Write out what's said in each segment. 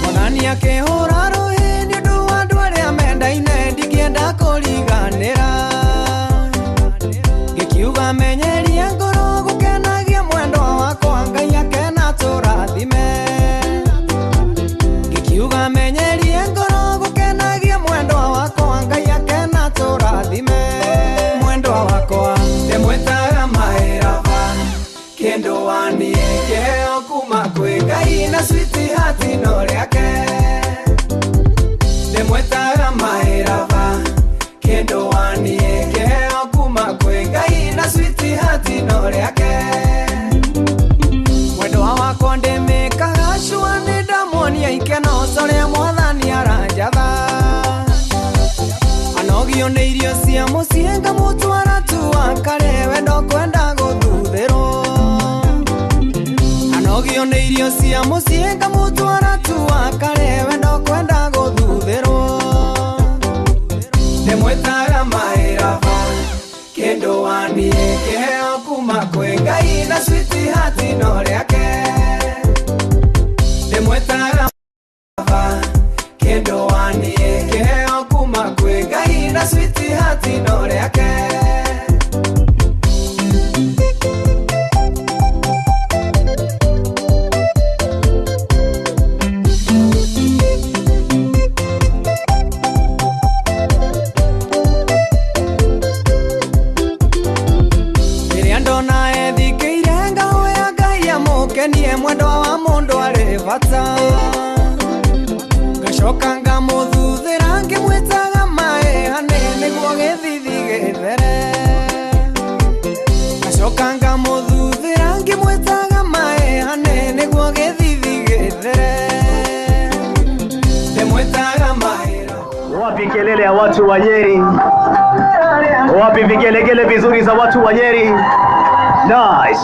Mwathani akĩhũra rũhĩ nĩ ũndũ wa andũ arĩa mendaine, ndingĩenda kũriganĩra. Ngĩkiuga menyeria ngoro gũkenagia mwendwa wakwa, Ngai akena tũrathime. Ngĩkiuga menyeria ngoro gũkenagia mwendwa wakwa, Ngai akena tũrathime. Mwendwa wakwa ndĩmwĩtaga maĩraba, kĩndũ waniĩ kĩheo kuma kwĩ Ngai na sweetheart no rĩake. Ndĩmwĩtaga maĩraba, kĩndũ waniĩ kĩheo kuma kwĩ Ngai na sweetheart no rĩake. Mwendwa wakwa ndĩmĩkaga cua nĩ ndamuonia ikeno ũrĩa Mwathani aranjatha. Anogio nĩ irio cia mũciĩ ngamũtwara tu akare wendo kwenda gũthuthĩrwo. Anogio nĩ irio cia mũciĩ ngamũtwara tu akare wendo kwenda gũthuthĩrwo. Ndĩmwĩtaga maĩraba, kĩndũ waniĩ kĩheo kuma kwĩ Ngai na sweetheart no rĩake. Ndĩmwĩtaga maĩraba, kĩndũ waniĩ kĩheo kuma kwĩ Ngai na sweetheart no rĩake. Rĩrĩa ndona ethikĩire ngahoya Ngai amũkenie, mwendwa wa mũndũ arĩ bata. Ngacoka ngamũthuthĩra ngĩmwĩtaga maĩ hanĩ nĩguo gĩthithi gĩthere. Ngacoka ngamũthuthĩra ngĩmwĩtaga maĩ hanĩ nĩguo gĩthithi gĩthere. Ndĩmwĩtaga maĩ. Wapi kelele ya watu wa Nyeri? Wapi vigelegele vizuri za watu wa Nyeri? Nice.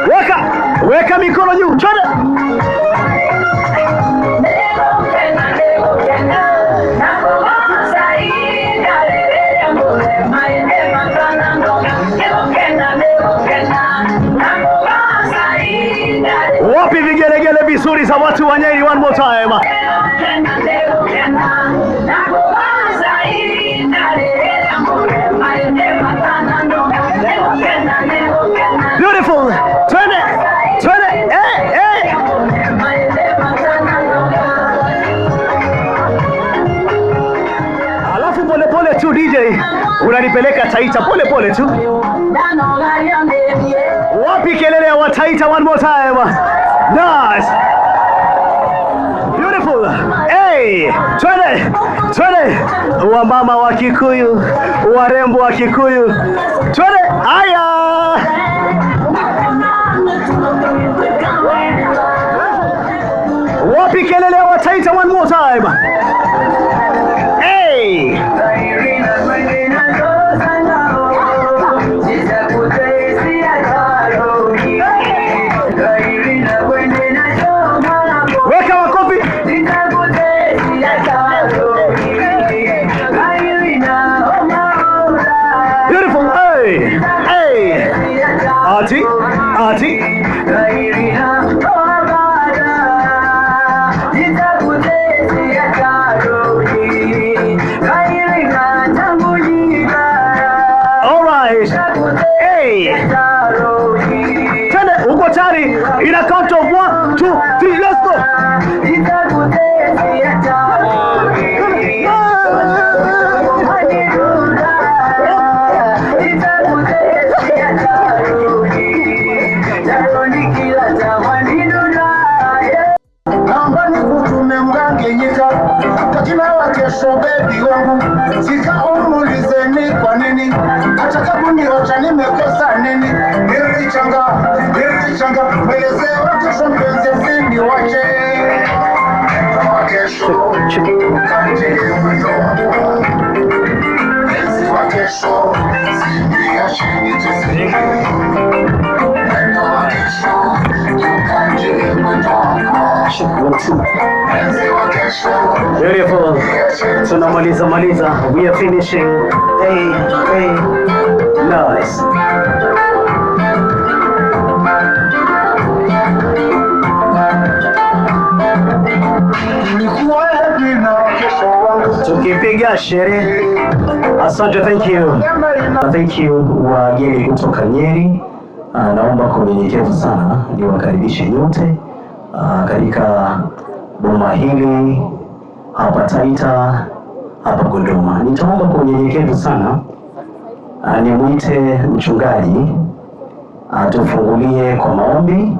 Weka, weka mikono juu. Twende. Wapi vigelegele vizuri za watu wa Nyeri? One more time. Beautiful. Twende, twende. Eh, eh. Alafu pole pole tu DJ, unanipeleka Taita pole pole tu. Wapi kelele ya Wataita? One more time. Nice. Beautiful. Hey, twende, twende. Twende, wamama wa Kikuyu, warembo wa Kikuyu, twende. Haya, wapi kelele ya Wataita? One more time. Hey! Weka makofi. Beautiful. Hey! Hey! Ati, ati. All right. Hey! Twende, uko tayari? In a count of 1, 2, 3, let's go. Naomba nikutume mgange nyika kwa jina la kesho bebi wangu, fika umuulize ni kwa nini ataka kuniacha, nimekosa nini? Nilichanga nilichanga, mweleze wa kesho mpenzi usiniwache, wa kesho kanje mwendo wangu, mpenzi wa kesho siniache niteseke, mwendo wa kesho kanje mwendo wangu. Beautiful. Tunamaliza maliza. We are finishing. Hey, hey. Nice. Nilikuwa happy na kesho wangu. Tukipiga sherehe. Asante, thank you. Thank you wageni kutoka Nyeri. Naomba kwa unyenyekevu sana niwakaribishe nyote katika boma hili hapa Taita, hapa Godoma. Nitaomba kwa unyenyekevu sana nimwite mchungaji atufungulie kwa maombi,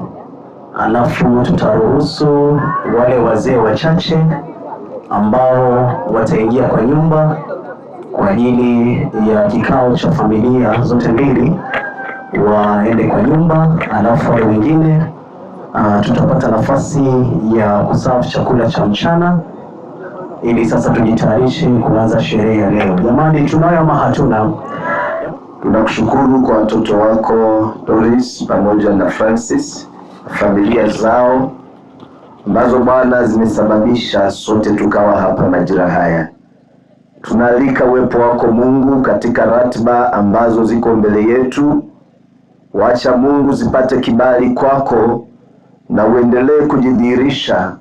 alafu tutaruhusu wale wazee wachache ambao wataingia kwa nyumba kwa ajili ya kikao cha familia zote mbili waende kwa nyumba, alafu wale wengine tutapata nafasi ya kuserve chakula cha mchana ili sasa tujitayarishe kuanza sherehe ya leo. Jamani, tunayo ama hatuna? Tunakushukuru kwa watoto wako Doris pamoja na Francis, familia zao ambazo Bwana zimesababisha sote tukawa hapa majira haya. Tunaalika uwepo wako Mungu katika ratiba ambazo ziko mbele yetu. Wacha Mungu zipate kibali kwako na uendelee kujidhihirisha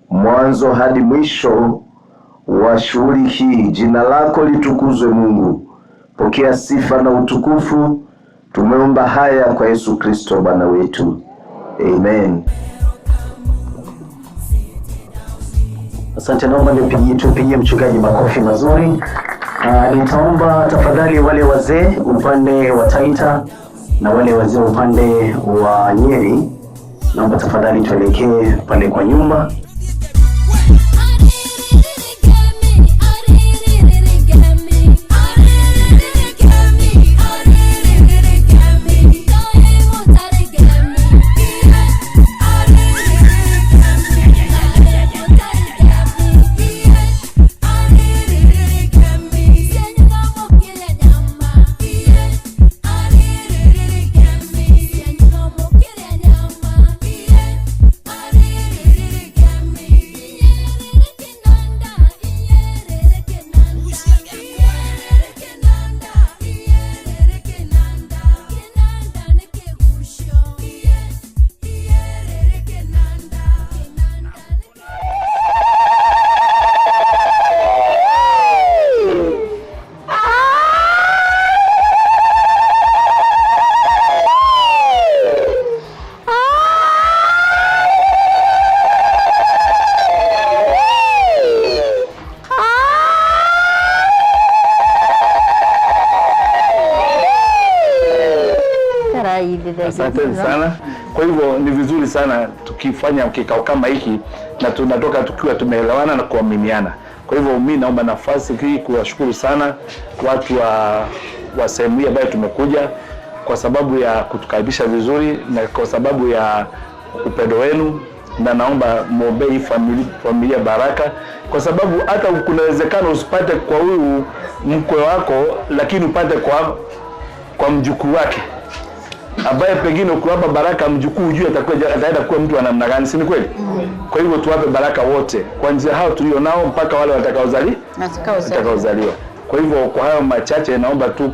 mwanzo hadi mwisho wa shughuli hii. Jina lako litukuzwe Mungu. Pokea sifa na utukufu. Tumeomba haya kwa Yesu Kristo Bwana wetu. Amen. Asante, naomba tupigie mchungaji makofi mazuri. Nitaomba tafadhali wale wazee upande wa Taita na wale wazee upande wa Nyeri, naomba tafadhali tuelekee pale kwa nyumba. Asanteni sana. Kwa hivyo ni vizuri sana tukifanya kikao kama hiki. na tunatoka tukiwa tumeelewana na kuaminiana. Kwa hivyo mimi naomba nafasi hii kuwashukuru sana watu wa sehemu hii ambayo tumekuja kwa sababu ya kutukaribisha vizuri na kwa sababu ya upendo wenu, na naomba muombee hii familia baraka, kwa sababu hata kuna uwezekano usipate kwa huyu mkwe wako, lakini upate kwa mjukuu wake ambaye pengine ukiwapa baraka mjukuu hujui ataenda kuwa mtu wa namna gani, si ni kweli? Kwa hivyo tuwape baraka wote, kuanzia hao tulio nao mpaka wale watakaozaliwa. Kwa hivyo kwa hayo machache, naomba tu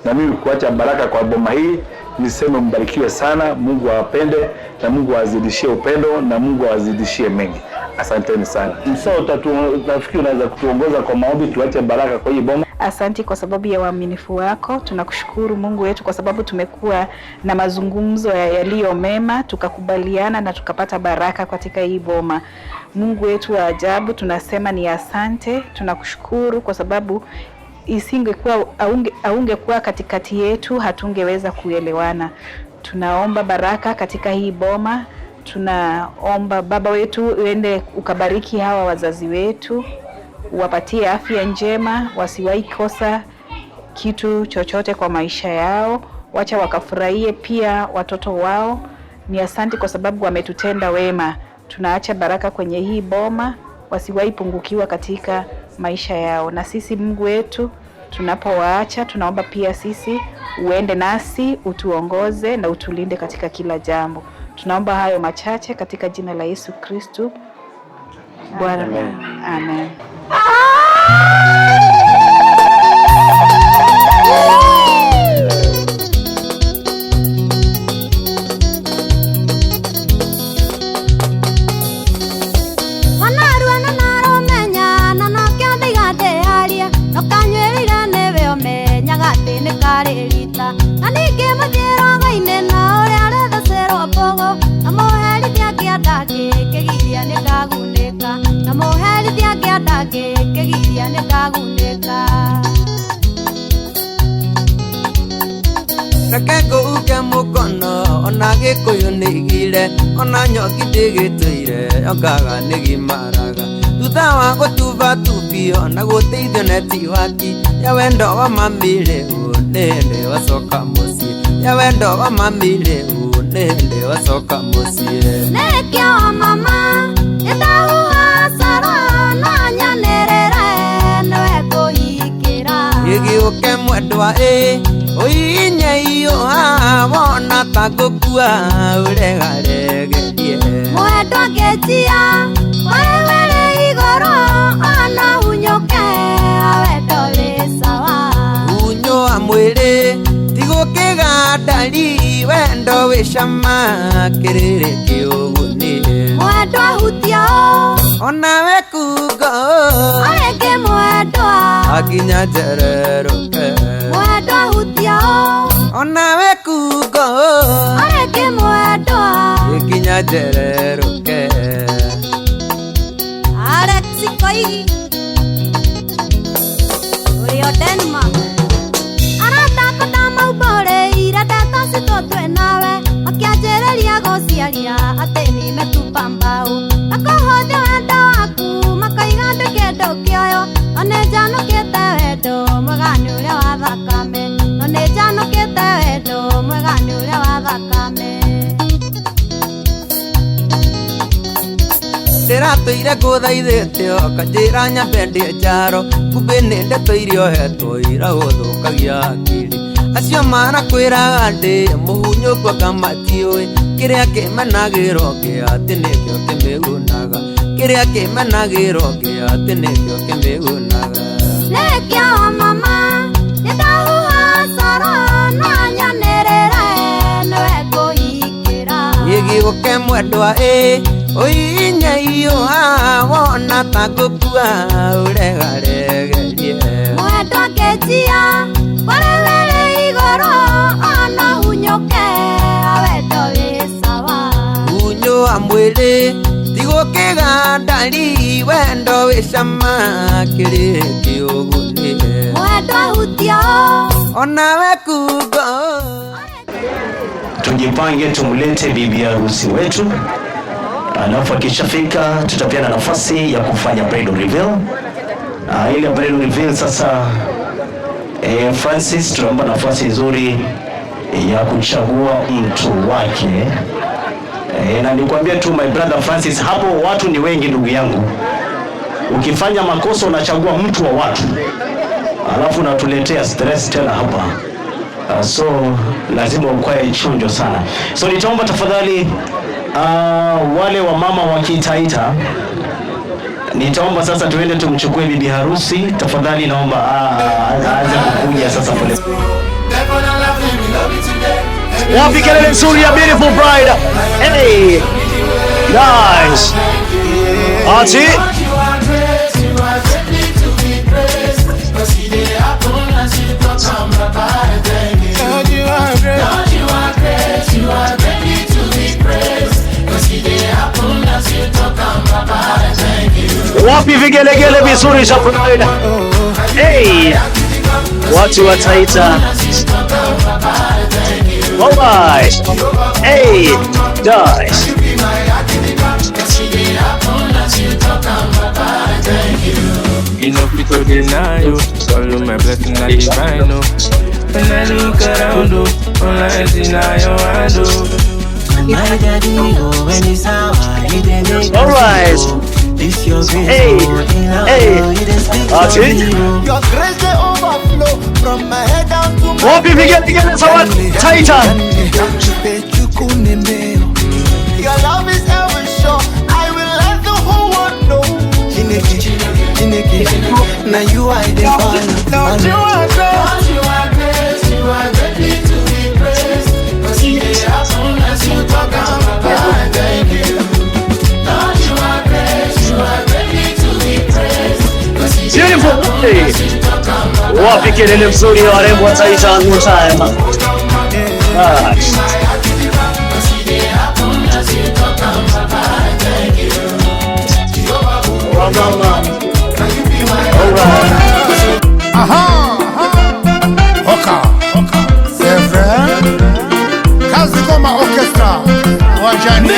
na mimi kuacha baraka kwa boma hii, niseme mbarikiwe sana, Mungu awapende na Mungu awazidishie upendo na Mungu awazidishie mengi. Asanteni sana. Msao nafikiri unaweza kutuongoza kwa maombi, tuache baraka kwa hii boma. Asanti kwa sababu ya uaminifu wako. Tunakushukuru Mungu wetu kwa sababu tumekuwa na mazungumzo yaliyo mema, tukakubaliana na tukapata baraka katika hii boma. Mungu wetu wa ajabu, tunasema ni asante. Tunakushukuru kwa sababu isingekuwa aungekuwa katikati yetu, hatungeweza kuelewana. Tunaomba baraka katika hii boma. Tunaomba Baba wetu uende ukabariki hawa wazazi wetu, uwapatie afya njema, wasiwahi kosa kitu chochote kwa maisha yao, wacha wakafurahie pia watoto wao. Ni asante kwa sababu wametutenda wema. Tunaacha baraka kwenye hii boma, wasiwahi pungukiwa katika maisha yao. Na sisi Mungu wetu tunapowaacha, tunaomba pia sisi uende nasi, utuongoze na utulinde katika kila jambo. Tunaomba hayo machache katika jina la Yesu Kristo Bwana. Amen. Reke ngũuke mũkono ona gĩkũyũ nĩigire ona nyoki ndĩgĩtũire ongaga nĩgimaraga thutha wa gũtubatubio na gũteithio netiwaki ya wendo wa mami rĩu nĩndĩ wacoka mũciĩ ya wendo wa mami rĩu nĩndĩ wacoka mũciĩ Nĩkĩo wa mama nĩndahuha coro na nyanĩrĩre nĩwe ngũhikĩra gĩgĩũke mwendwa ĩ ũinyeiũha wona ta ngũkua ũregaregerie mwendwa ngĩnjia wewe rĩ igũrũ ona hunyũke wendo wĩ sawa hunyũa mwĩrĩ tigũkĩgandari wendo wĩ cama kĩrĩrĩ kĩũguni mwendwa hutia onawe kungo arĩngĩ mwendwa akinya njererũke mwendwa hutia onawe kungo arĩngĩ mwendwa ikinya njererũke Alex Koigi ũrĩ o Denmark arata ndamaumbũrĩire ndeto citũ twĩ nawe makĩanjĩrĩria gũciaria atĩ nimetupa mbaũ makũhũthia wendo waku makoiga ndĩ kĩndũ kĩoyo no nĩnjanũkĩte wendo mwega nĩ ũrĩa wa thakame no nĩnjanũkĩte wendo mwega nĩ ũrĩa wa thakame ndĩratũire ngũthaithĩte ũkanjĩra nyambe ndĩe njaro kumbĩ nĩ ndeto iria ũhetwo ira gũthũkagia hakiri acio marakwĩraga ndĩ mũhunyũku anga matiũĩ kĩrĩa kĩmenagĩrwo kĩ atĩ nĩkĩo kĩmĩgunaga kĩrĩa kĩmenagĩrwo kĩ atĩ nĩkĩo kĩmĩgunaga Nĩkĩo wa mama nĩndahuha coro na nyanĩrĩre nĩwe ngũhikĩra gĩgĩũke mwendwa ĩ ũinyeiũha wona ta ngũkua ũregaregerie mwendwa ngĩnjia kũrĩ wĩrĩ igũrũ ona hunyũke wendo wĩ sawa hunyũa mwĩrĩ tigũkĩgandari wendo wĩ cama kĩrĩrĩ kĩũguni mwendwa hutia onawe kungo Tujipange tumlete bibi harusi wetu. Alafu akishafika tutapeana nafasi ya kufanya bridal reveal. Ile bridal reveal sasa, Francis tunaomba nafasi nzuri ya kuchagua mtu wake. Na nikwambie tu, my brother Francis, hapo watu ni wengi ndugu yangu. Ukifanya makosa unachagua mtu wa watu, alafu unatuletea stress tena hapa. So lazima ukae chonjo sana. So nitaomba tafadhali, wale wa mama wa Kitaita, nitaomba sasa tuende tumchukue bibi harusi. Tafadhali naomba aanze kukuja sasa pole. Wapi kelele nzuri ya beautiful bride? Hey, nice. Ati wapi vigelegele vizuri za bride? Hey, watu wa Taita. Alright. Hey, nice. You know fit to deny you. Follow my blessing, I divine, oh. When I look around, oh, all I see now your hand, oh. My daddy, oh, when it's sour, he dey make All right. This your grace, Hey, oh, in love, hey. oh, you dey speak for Ati. me, oh. Your grace dey overflow from my head down to my Wapi vigelegele za watu Taita? Your love is ever sure. I will let the whole world know. Chineke, Chineke, now you are the one. Lord, you are great. Lord, you are great. You are greatly to be praised. 'Cause it dey happen as you talk am, Baba, I thank you. Lord, you are great. You are greatly to be praised. 'Cause it dey Beautiful. happen Hey. as you talk am, Baba, Wapi kelele mzuri ya warembo wa Taita one more time. Nice. Wamama. Alright. Aha, Oka, c'est vrai. Kazi Goma Orchestra wajani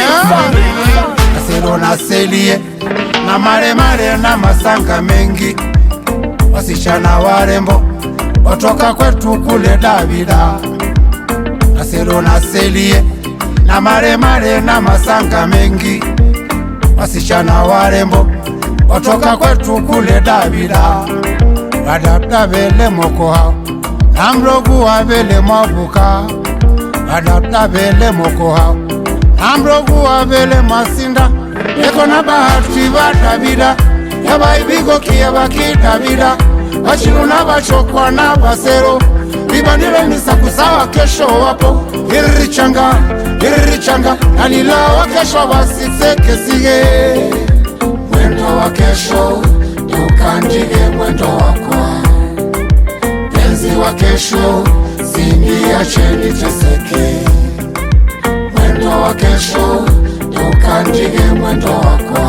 Asero na selie na maremare na masanga mengi, wasichana warembo watoka kwetu kule Davida. Asero na selie na maremare na masanga mengi, wasichana warembo watoka kwetu kule Davida. Badabda bele mokoha namrogu wabele mwabuka, badabda bele mokoha namrogu wabele masinda, eko na bahati badabida yabaibigokiye bakidabida, bachiruna bachokwa na basero bibanile nisakusawa kesho wapo iririchanga iririchanga nalilawa kesho basisekesige mwendo wa kesho tukanjige mwendo wako penzi wa kesho siniache niteseke mwendo wa kesho tukanjige mwendo wako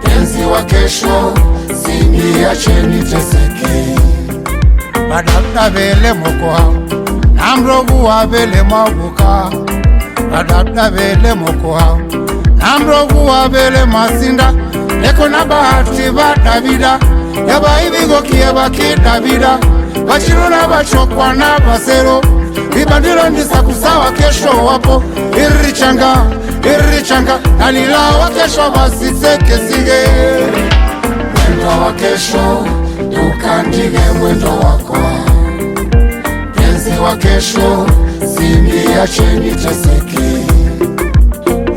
penzi wa kesho siniache niteseke badabda bele mokoha namrogu wabele mwabuka, badabda bele mokoha namrogu wabele masinda, leko na bahati badabida yabaibigokiye bakidabida, bachiruna bachokwa na basero bibandilo ndisakusawa kesho wapo iririchanga iririchanga nalilawa kesho basisekesige mwendo wa kesho tukanjige mwendo wako penzi wa kesho siniache niteseke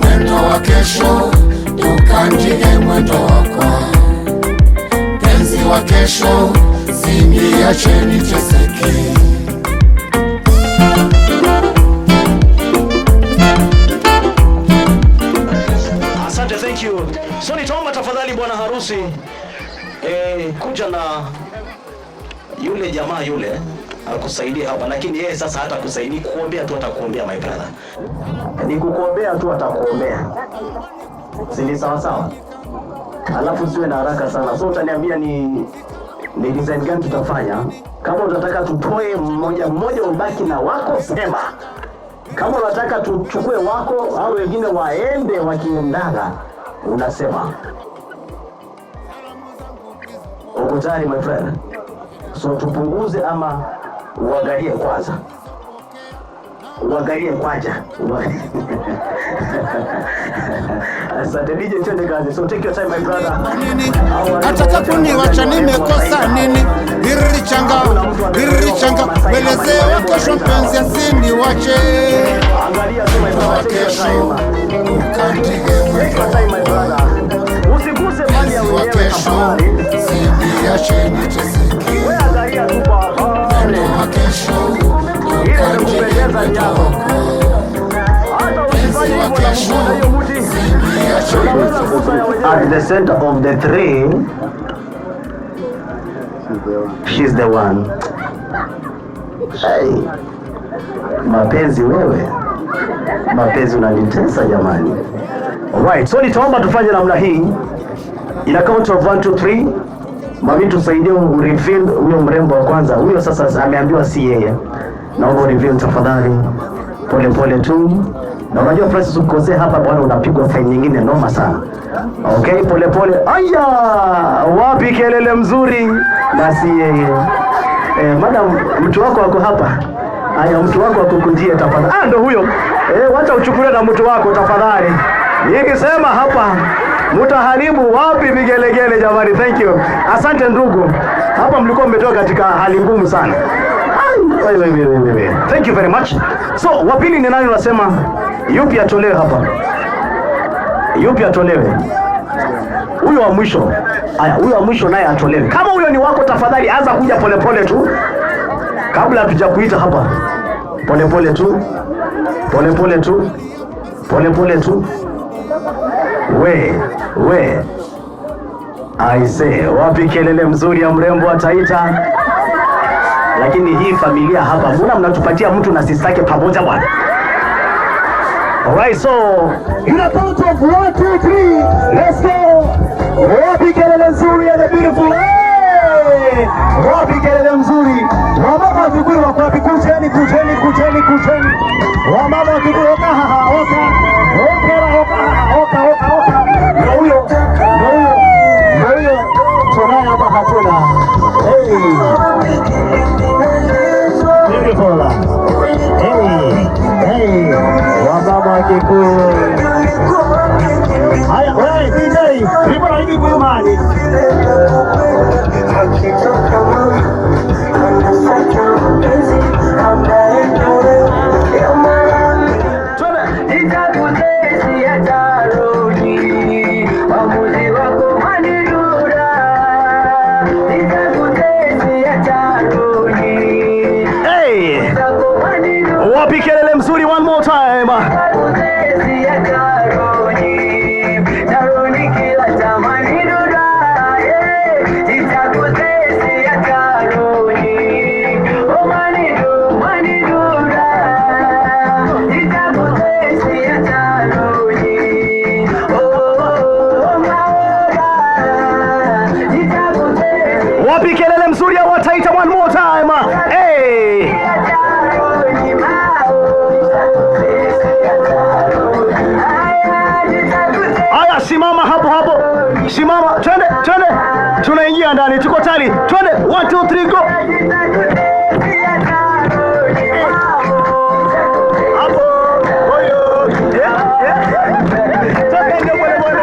mwendo wa kesho tukanjige mwendo wako penzi wa kesho siniache niteseke. Asante, thank you. So nitaomba tafadhali bwana harusi kuja na yule jamaa yule akusaidie hapa, lakini yeye sasa hata kusaidia kuombea tu atakuombea, my brother. Ni kukuombea tu atakuombea. Si ni sawa sawa? Alafu siwe na haraka sana. So utaniambia ni design gani tutafanya. Kama utataka tutoe mmoja mmoja ubaki na wako, sema. Kama unataka tuchukue wako au wengine waende wakiendaga, unasema uko tayari my friend? So tupunguze ama uangalie kwanza, uangalie kwanza. Asante DJ, twende kazi. So take your time my brother. Ataka kuniwacha nimekosa nini? Irichanga, irichanga, weleze wa kesho mpenzi asiniwache. Wa kesho ukatige mwendo, Usiguse mali ya wa wenyewe kesho tafadhali. siniache niteseke. Wewe angalia tu kwa pale. Wa kesho Ile ukatige imekupendeza ni yako. Hata usifanye wa hivyo na kesho kugusa hiyo mti. siniache Unaweza kugusa ya wenyewe. At the center of the three, she's the one. Hey, mapenzi wewe, mapenzi unanitesa jamani. Alright, so nitaomba tufanye namna hii. In a count of 1 2 3, mami tusaidie ureveal huyo mrembo wa kwanza. Huyo sasa ameambiwa si yeye. Naomba ureveal tafadhali. Pole pole tu. Na unajua Francis, ukikosea hapa bwana unapigwa faini nyingine noma sana. Okay, pole pole. Aya, wapi kelele mzuri? Na si yeye. Eh, madam mtu wako ako hapa. Aya, mtu wako akukujie tafadhali. Ah, ndo huyo. Eh, wacha uchukue na mtu wako tafadhali. Nikisema hapa mtaharibu wapi vigelegele jamani. Thank you. Asante ndugu. Hapa mlikuwa mmetoka katika hali ngumu sana. Ai, wait, wait, wait, wait, wait. Thank you very much. So, wa pili ni nani unasema yupi atolewe hapa? Yupi atolewe? Huyo wa mwisho. Aya, huyo wa mwisho naye atolewe. Kama huyo ni wako tafadhali anza kuja polepole tu. Kabla hatujakuita hapa. Polepole tu. Polepole tu. Polepole tu. We, we. Aise, wapi kelele mzuri ya mrembo ataita? Lakini hii familia hapa, mbona mnatupatia mtu na sistake pamoja bwana? Alright, so In a count of 1, 2, 3, let's go. Wapi kelele nzuri ya the beautiful. Hey! Wapi kelele nzuri. Wamama wa Kikuyu wako wapi? Kujeni, kujeni, kujeni, kujeni. Wamama wa Kikuyu oka haha, oka. Okera, oka haha, oka, oka, oka. Ndio huyo, ndio huyo, ndio huyo. Tunaye hapa hatuna. Hey. Beautiful. Hey, hey. Wamama wa Kikuyu. Haya, wewe DJ, vipi na hivi mali? Hey! Wapi kelele mzuri one more time. Wapi kelele mzuri ya wataita one more time. Hey! Aya, simama hapo hapo, simama, twende twende, tunaingia ndani, tuko tayari, twende, 1 2 3 go. Hapo oyo, yeah, yeah. Toka nje pole pole.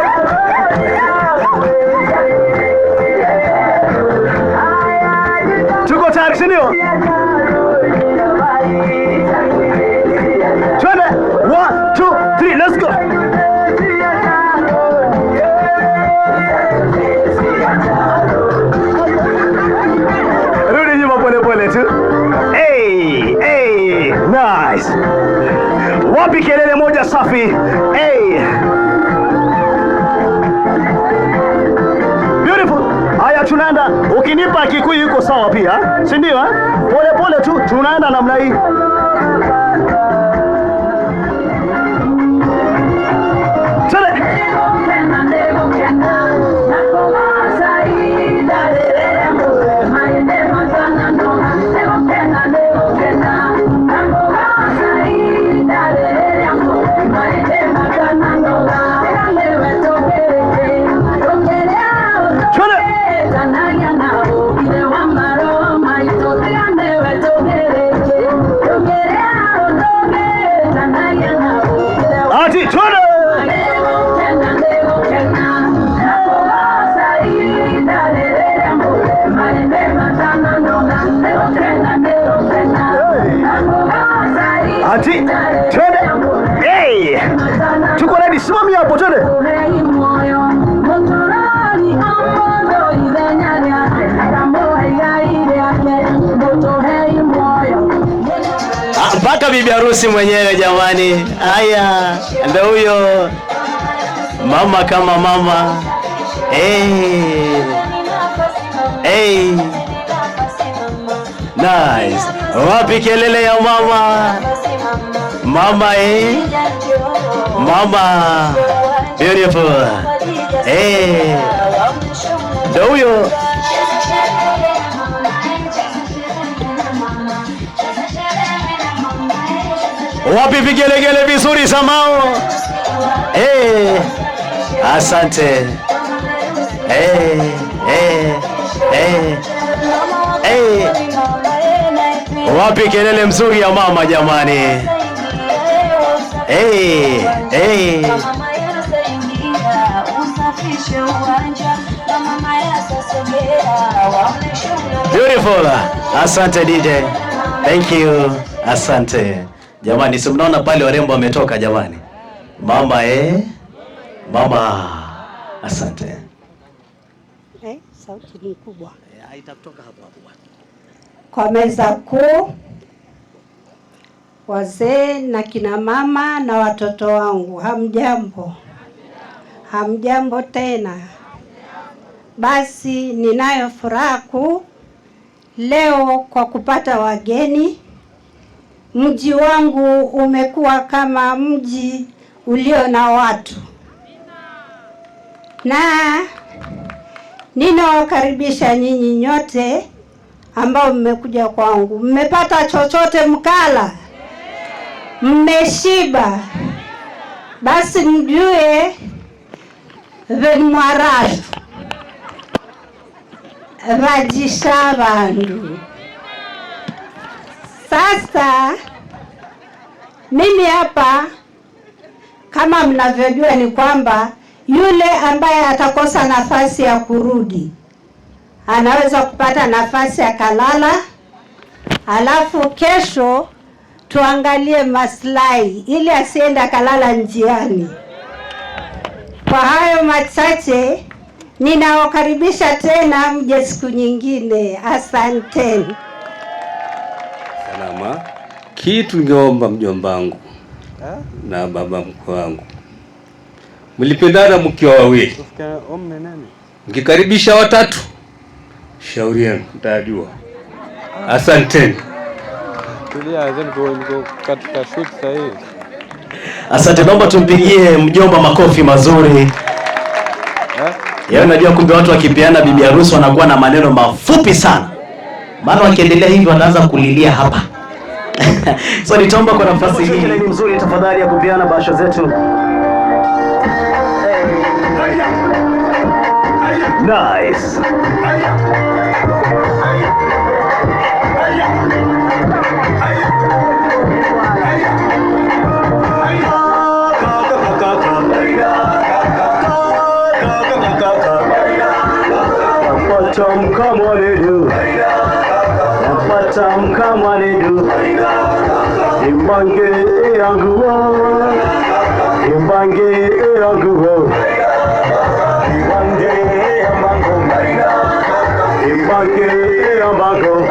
Tuko tayari, si ndio? Twende, 1 2 3, let's go. Rudi nyuma pole pole tu. Hey, hey, nice. Wapi kelele moja safi? Hey. Beautiful. Haya tunaenda. Ukinipa Kikuyu iko sawa pia, si ndio? Eh? Pole pole tu tunaenda namna hii. Twende. Mpaka bibi harusi mwenyewe jamani. Haya, ndio huyo mama kama mama. Hey. Hey. Nice. Wapi kelele ya mama? Mama eh? Mama. Beautiful. Eh. Ndio huyo. Wapi vigelegele vizuri Samao? Eh. Asante. Eh, eh, eh. Eh. Wapi kelele mzuri ya mama jamani? Eh, eh. Beautiful. Asante DJ. Thank you. Asante. Jamani, si mnaona pale warembo wametoka jamani. Mama eh? Mama. Asante. Eh, sauti ni kubwa. Haitatoka hapo hapo bwana. Kwa meza kuu, wazee na kina mama na watoto wangu, hamjambo? Hamjambo tena. Basi ninayo furaha kuu leo kwa kupata wageni. Mji wangu umekuwa kama mji ulio na watu, na ninawakaribisha nyinyi nyote ambao mmekuja kwangu. Mmepata chochote mkala? Mmeshiba? Basi mjue venmwarashu vajisha vandu. Sasa mimi hapa kama mnavyojua ni kwamba yule ambaye atakosa nafasi ya kurudi anaweza kupata nafasi akalala, alafu kesho tuangalie maslahi ili asiende akalala njiani. Kwa hayo machache, ninawakaribisha tena mje siku nyingine. Asanteni. Salama. Kitu ningeomba mjomba wangu na baba mkwe wangu, mlipendana mkiwa wawili, mkikaribisha watatu, shauri yenu mtajua. Asanteni. Asante, naomba tumpigie mjomba makofi mazuri. Yaani unajua kumbe watu wakipeana bibi harusi wanakuwa na maneno mafupi sana. Maana wakiendelea hivi wataanza kulilia hapa. So nitaomba kwa nafasi hii nzuri tafadhali ya kupeana bahasha zetu. Nice. Imbange yangu, imbange yangu, imbange yangu, imbange yangu.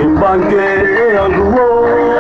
Imbange yangu.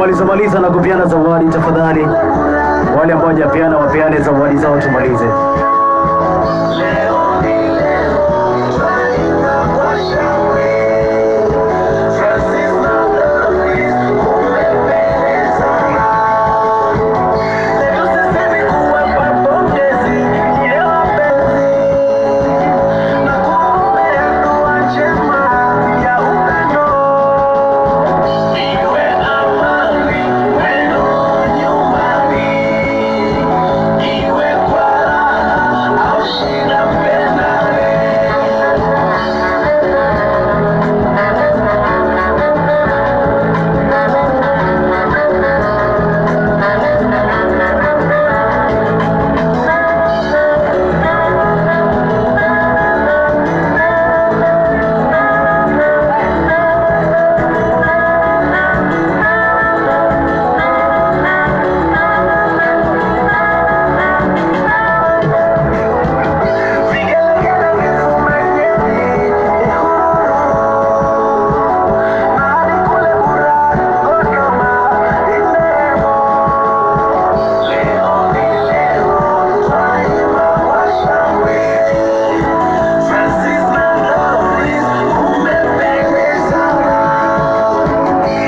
Tunamaliza maliza na kupeana zawadi tafadhali. Wale ambao hawajapeana wapeane zawadi zao tumalize.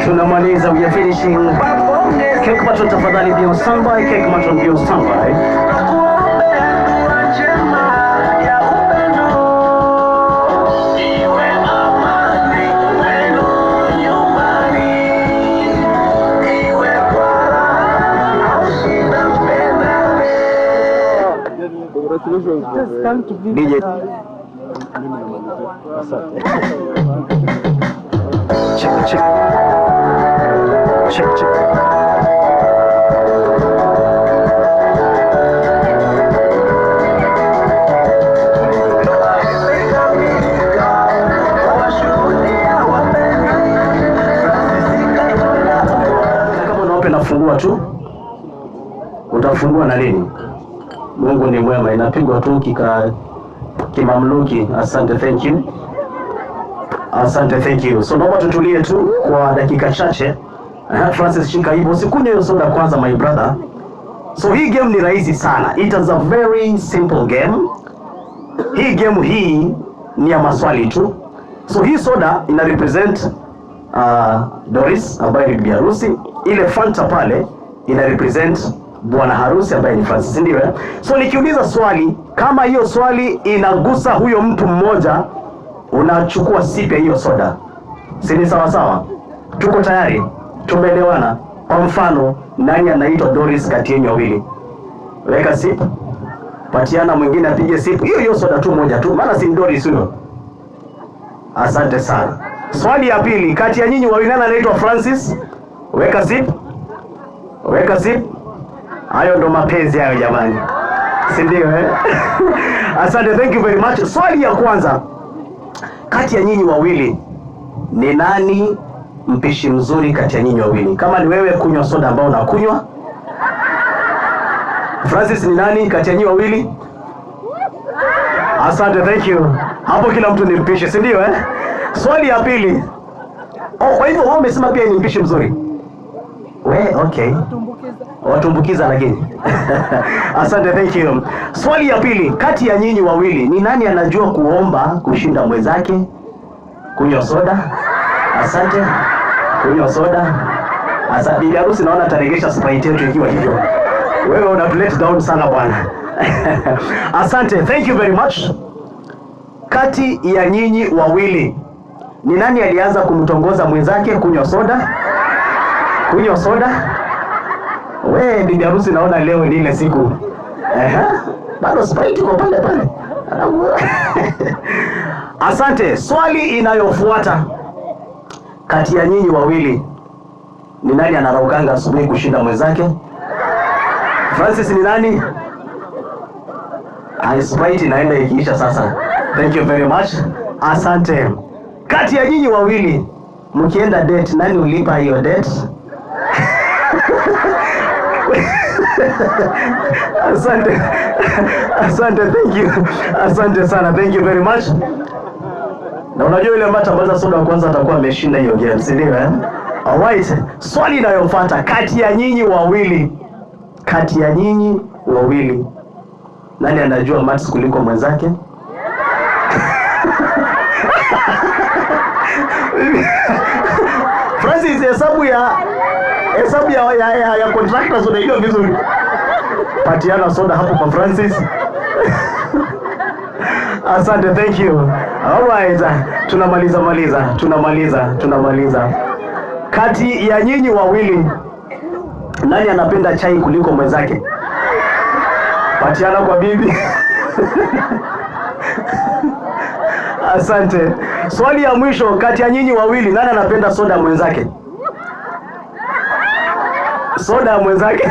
Tunamaliza, we are finishing. Cake matron tafadhali be on standby. Cake matron be on standby. DJ. Check, check. Check, check. Kama unaope nafungua tu, utafungua na nini? Mungu ni mwema, inapigwa tu kimamluki. Asante, thank you. Asante, thank you. So naomba tutulie tu kwa dakika chache. Francis, shika hivyo, usikunywe hiyo soda kwanza my brother. So hii game ni rahisi sana. It is a very simple game. Hii game hii ni ya maswali tu. So hii soda ina represent Doris ambaye ni bibi harusi. Ile Fanta pale ina represent bwana harusi ambaye ni Francis, ndio eh? So nikiuliza swali, kama hiyo swali inagusa huyo mtu mmoja, unachukua sip ya hiyo soda. Si ni sawa sawa? Tuko tayari? Tumeelewana? Kwa mfano, nani anaitwa Doris kati yenu wawili? Weka sip. Patiana mwingine apige sip. Hiyo hiyo soda tu moja tu, maana si Doris huyo. Asante sana. Swali ya pili, kati ya nyinyi wawili nani anaitwa Francis? Weka sip. Weka sip. Hayo ndo mapenzi hayo jamani. Si ndio eh? Asante, thank you very much. Swali ya kwanza, kati ya nyinyi wawili ni nani mpishi mzuri kati ya nyinyi wawili? Kama ni wewe, kunywa soda ambao unakunywa. Francis ni nani kati ya nyinyi wawili? Asante, thank you. Hapo kila mtu ni mpishi, si ndio eh? Swali ya pili. Oh, kwa hivyo wewe umesema pia ni mpishi mzuri. We, okay. Watumbukiza lakini. Asante, thank you. Swali ya pili, kati ya nyinyi wawili ni nani anajua kuomba kushinda mwenzake? Kunywa soda. Asante. Kunywa soda. Asante. Bibi harusi naona ataregesha Sprite yetu ikiwa hivyo. Wewe una let down sana bwana. Asante, thank you very much. Kati ya nyinyi wawili ni nani alianza kumtongoza mwenzake? Kunywa soda. Kunywa soda. We, bibi harusi naona leo ni ile siku. Bado Sprite iko pale pale. Asante. Swali inayofuata, kati ya nyinyi wawili ni nani anaraukanga asubuhi kushinda mwenzake? Francis ni nani? Sprite inaenda ikiisha sasa. Thank you very much. Asante. Kati ya nyinyi wawili mkienda date, nani ulipa hiyo date? Asante. Asante, thank you. Asante sana. Thank you very much. Na unajua yule ambaye atamaliza soda wa kwanza atakuwa ameshinda hiyo game, si ndio eh? Alright, swali inayofuata, kati ya nyinyi wawili, kati ya nyinyi wawili, nani anajua maths kuliko mwenzake? Francis, hesabu ya contractors unaijua vizuri. Patiana soda hapo kwa Francis. Asante, thank you. Alright, tunamaliza maliza, tunamaliza, tunamaliza. Kati ya nyinyi wawili, nani anapenda chai kuliko mwenzake? Patiana kwa bibi. Asante. Swali ya mwisho, kati ya nyinyi wawili, nani anapenda soda mwenzake? Soda mwenzake.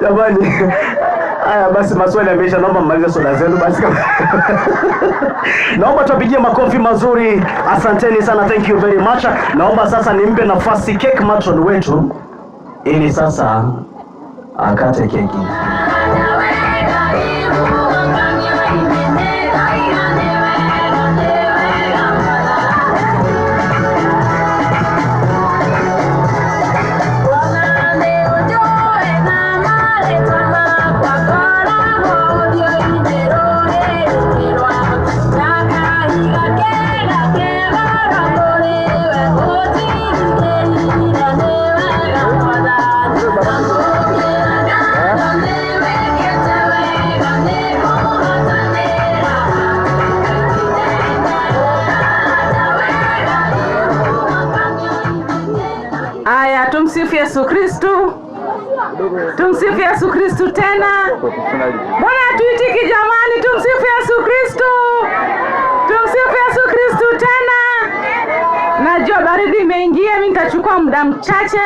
Jamani, haya basi, maswali yameisha, naomba mmalize soda zenu basi. Naomba tuwapigie makofi mazuri. Asanteni sana, thank you very much. Naomba sasa nimpe nafasi cake matron wetu ili sasa akate keki. Aya, tumsifu Yesu Kristu. Tumsifu Yesu Kristu tena. Mbona tuitiki jamani? Tumsifu Yesu Kristu. Tumsifu Yesu Kristu tena. Najua baridi imeingia, mimi nitachukua muda mchache,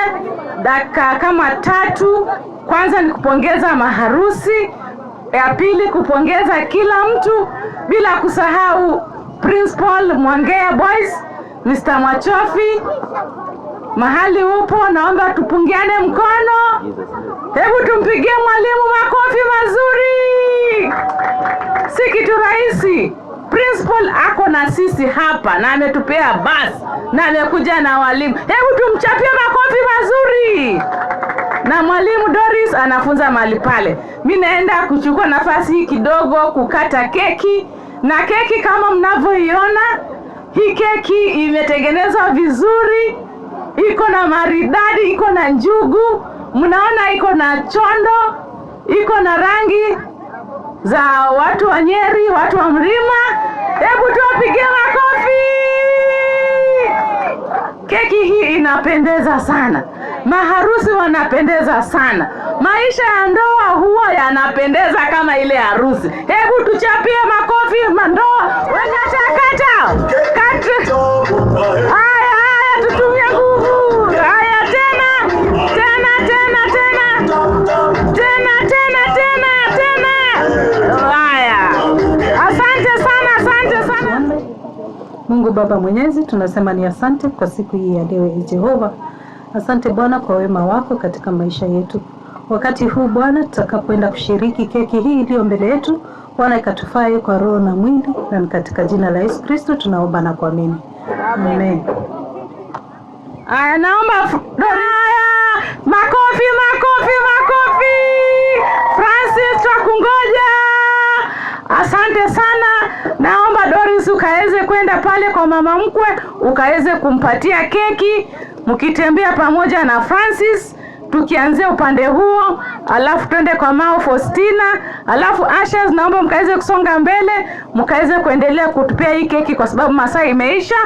dakika kama 3. Kwanza ni kupongeza maharusi, ya pili kupongeza kila mtu, bila kusahau Principal Mwangea Boys, Mr. Mwachofi. Mahali upo, naomba tupungiane mkono. Hebu tumpigie mwalimu makofi mazuri. Si kitu rahisi. Principal ako na sisi hapa na ametupea basi na amekuja na walimu. Hebu tumchapie makofi mazuri. Na mwalimu Doris anafunza mahali pale. Mi naenda kuchukua nafasi hii kidogo kukata keki, na keki kama mnavyoiona, hii keki imetengenezwa vizuri, iko na maridadi, iko na njugu, mnaona iko na chondo, iko na rangi za watu wa Nyeri, watu wa Mlima. Hebu tuwapigie makofi. Keki hii inapendeza sana, maharusi wanapendeza sana, maisha ya ndoa huwa yanapendeza kama ile harusi. Hebu tuchapie makofi mandoa wenyatakata kata. Haya, haya, tutumie nguvu. Haya, tena tena tena tena tena tena tena tena. Haya, asante sana, asante sana. Mungu Baba Mwenyezi, tunasema ni asante kwa siku hii ya leo, Jehova. Asante Bwana kwa wema wako katika maisha yetu. Wakati huu Bwana, tutakapoenda kushiriki keki hii iliyo mbele yetu, Bwana ikatufae kwa roho na mwili, na ni katika jina la Yesu Kristo tunaomba na kuamini. Amen. Aya, naomba haya, makofi, makofi, makofi. Francis, twakungoja. Asante sana. Naomba Doris ukaweze kwenda pale kwa mama mkwe, ukaweze kumpatia keki, mkitembea pamoja na Francis, tukianzia upande huo, alafu twende kwa Mao Faustina, alafu Ashes, naomba mkaweze kusonga mbele, mkaweze kuendelea kutupea hii keki kwa sababu masaa imeisha.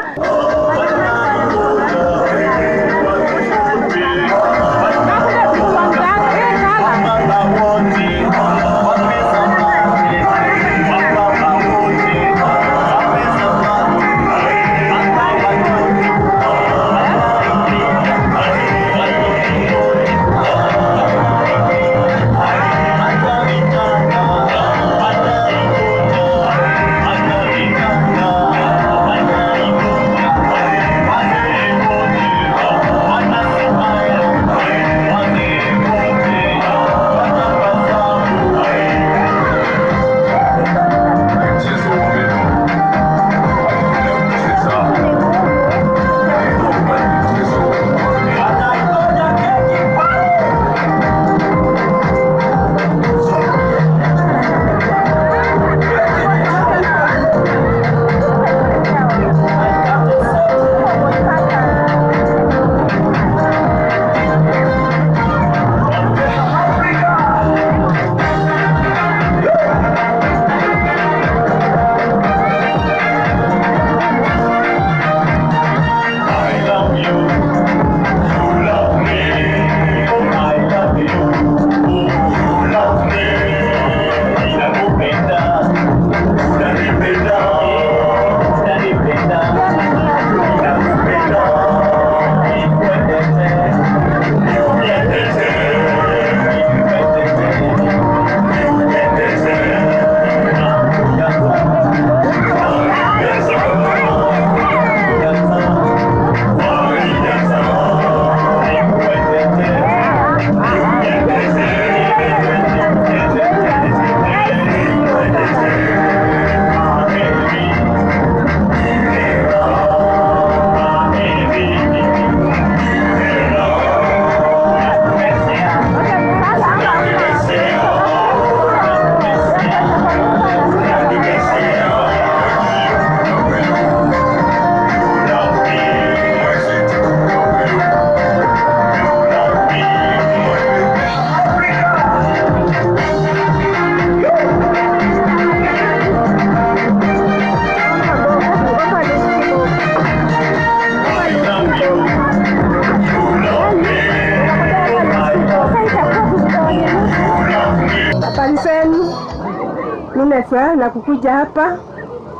Nimefurahi na kukuja hapa,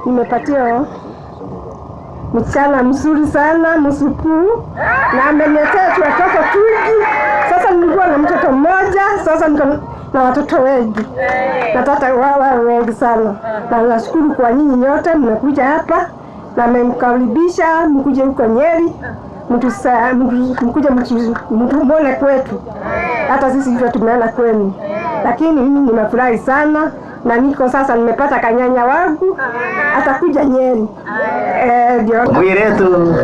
nimepatia msichana mzuri sana msukuu, na ameniletea tu watoto tugi. Sasa nilikuwa na mtoto mmoja, sasa niko na watoto wengi, nataka wawe wengi sana, na nashukuru kwa nyinyi nyote mmekuja hapa na mmemkaribisha mkuje huko Nyeri, mkuje mtumuone kwetu, hata sisi hivyo tumeona kwenu, lakini mimi nimefurahi sana na niko sasa nimepata kanyanya wangu atakuja Nyeri. Ndio Mwiretu.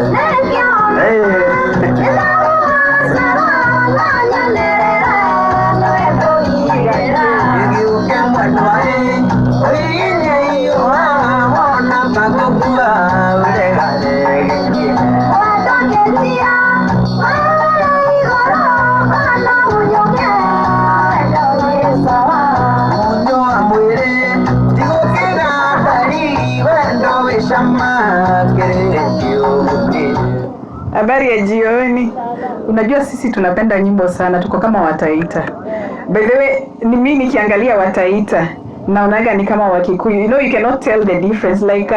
Habari ya jioni. Unajua sisi tunapenda nyimbo sana, tuko kama Wataita. By the way, ni mimi nikiangalia Wataita naonaga ni kama Wakikuyu. You know you cannot tell the difference like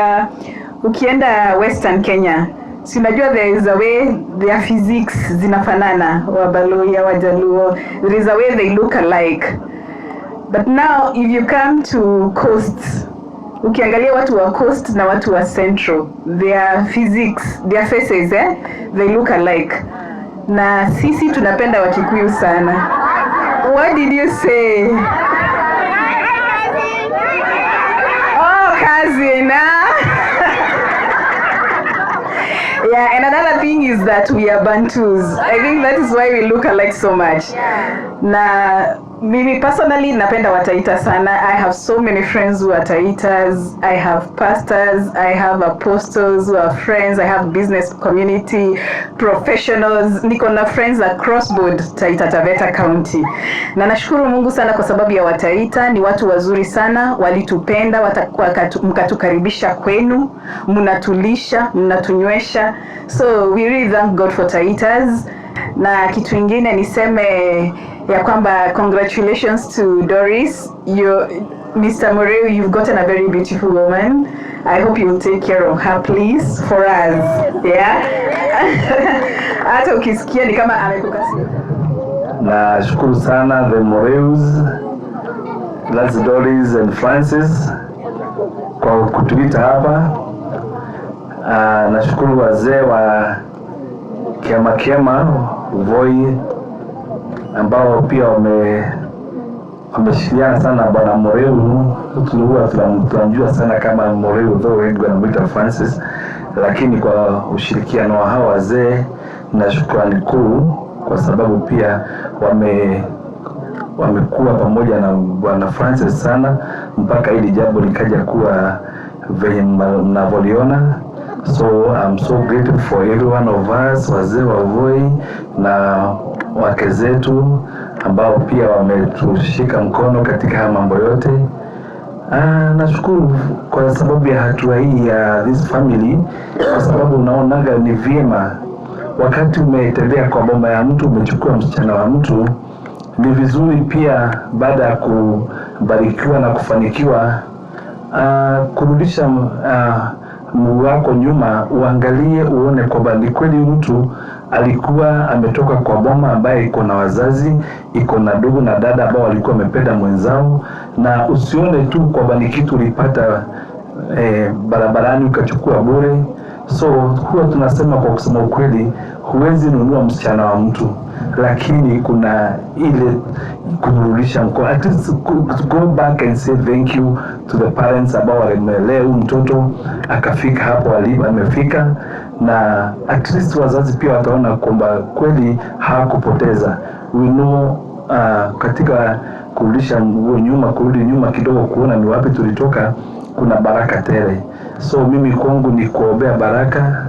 ukienda Western Kenya, si unajua there is a way their physiques zinafanana, Wabaluya, Wajaluo, there is a way they look alike. But now if you come to coast, ukiangalia watu wa coast na watu wa central, their physiques, their faces, they look alike. Na sisi tunapenda Wakikuyu sana. What did you say? Oh, cousin. Yeah, and another thing is that we are Bantus. I think that is why we look alike so much. Na mimi personally napenda Wataita sana. I have so many friends who are Taitas. I have pastors, I have apostles who are friends, I have business community, professionals. Niko na friends across board Taita Taveta County. Na nashukuru Mungu sana kwa sababu ya Wataita, ni watu wazuri sana, walitupenda, mkatukaribisha kwenu, mnatulisha, mnatunywesha. So we really thank God for Taitas. Na kitu ingine niseme ya kwamba congratulations to Doris. You, Mr. Mureu, you've gotten a very beautiful woman. I hope you'll take care of her, please, for us. Yeah? Hata ukisikia ni kama amekukasirika. Nashukuru sana the Mureus, that's Doris and Francis kwa kutuita hapa. Nashukuru wazee wa Kiama Kiama Voi ambao pia wameshirikiana sana bwana Mureu. Tulikuwa tunamjua sana kama Mureu, though wengi wanamuita Francis, lakini kwa ushirikiano wa hawa wazee na shukrani kuu kwa sababu pia wamekuwa pamoja na bwana Francis sana mpaka hili jambo likaja kuwa venye mnavyoliona. So I'm so grateful for every one of us, wazee wa Voi na wake zetu ambao pia wametushika mkono katika haya mambo yote. Nashukuru kwa sababu ya hatua hii ya this family, kwa sababu unaonaga ni vyema wakati umetembea kwa boma ya mtu, umechukua msichana wa mtu, ni vizuri pia baada ya kubarikiwa na kufanikiwa kurudisha mguu wako nyuma, uangalie uone kwamba ni kweli mtu alikuwa ametoka kwa boma ambaye iko na wazazi, iko na ndugu na dada ambao walikuwa wamependa mwenzao, na usione tu kwamba ni kitu ulipata barabarani ukachukua bure. So huwa tunasema kwa kusema ukweli, huwezi nunua msichana wa mtu, lakini kuna ile kurudisha mkono. At least go back and say thank you to the parents ambao walimlea huyu mtoto akafika hapo amefika, na at least wazazi pia wataona kwamba kweli hawakupoteza. We know katika kurudisha mguu nyuma, kurudi nyuma kidogo kuona ni wapi tulitoka, kuna baraka tele. So mimi kwangu ni kuombea baraka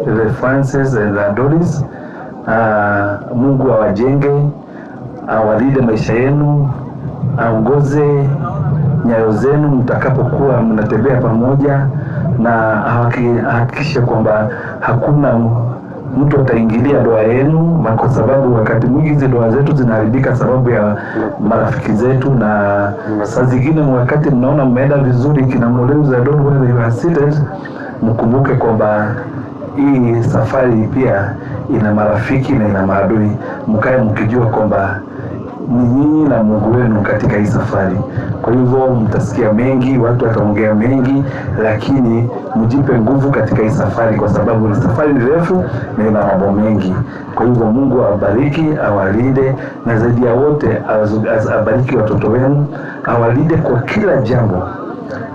the Francis and the Doris. Mungu awajenge, awalinde maisha yenu, aongoze nyayo zenu mtakapokuwa mnatembea pamoja, na ahakikishe kwamba hakuna mtu ataingilia ndoa yenu, kwa sababu wakati mwingi hizi ndoa zetu zinaharibika sababu ya marafiki zetu, na saa zingine wakati mnaona mmeenda vizuri, kina Muleuza, don't where you are seated, mkumbuke kwamba hii safari pia ina marafiki na ina maadui. Mkae mkijua kwamba ni nyinyi na Mungu wenu katika hii safari. Kwa hivyo mtasikia mengi, watu wataongea mengi, lakini mjipe nguvu katika hii safari, kwa sababu ni safari ni refu na ina mambo mengi. Kwa hivyo Mungu awabariki, awalinde, na zaidi ya wote abariki watoto wenu, awalinde kwa kila jambo.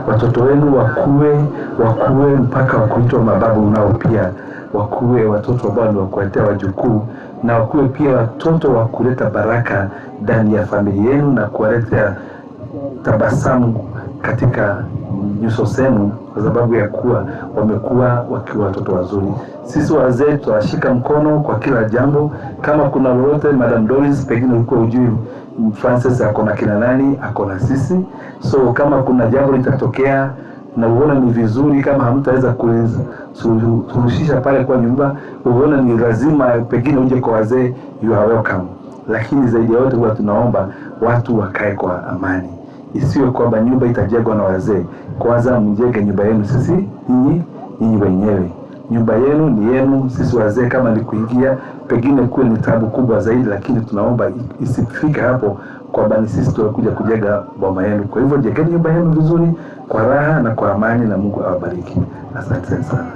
Watoto wenu wakue mpaka wakuitwa mababu nao pia wakuwe watoto ambao ni wakuletea wajukuu na wakuwe pia watoto wa kuleta baraka ndani ya familia yenu na kuwaletea tabasamu katika nyuso zenu, kwa sababu ya kuwa wamekuwa wakiwa watoto wazuri. Sisi wazee tutawashika mkono kwa kila jambo. Kama kuna lolote, Madam Doris, pengine ulikuwa hujui Francis ako na kina nani, ako na sisi. So kama kuna jambo litatokea na uone ni vizuri, kama hamtaweza kusuluhisha pale kwa nyumba, uone ni lazima pengine uje kwa wazee, you are welcome. Lakini zaidi ya yote huwa tunaomba watu wakae kwa amani, isiwe kwamba nyumba itajengwa na wazee. Kwanza mjenge nyumba yenu sisi nyinyi wenyewe. Nyumba yenu ni yenu, sisi wazee kama ni kuingia, pengine kuwe ni tabu kubwa zaidi, lakini tunaomba isifike hapo kwamba ni sisi tunakuja kujenga boma yenu. Kwa hivyo jengeni nyumba yenu vizuri kwa raha na kwa amani, na Mungu awabariki. Asante sana.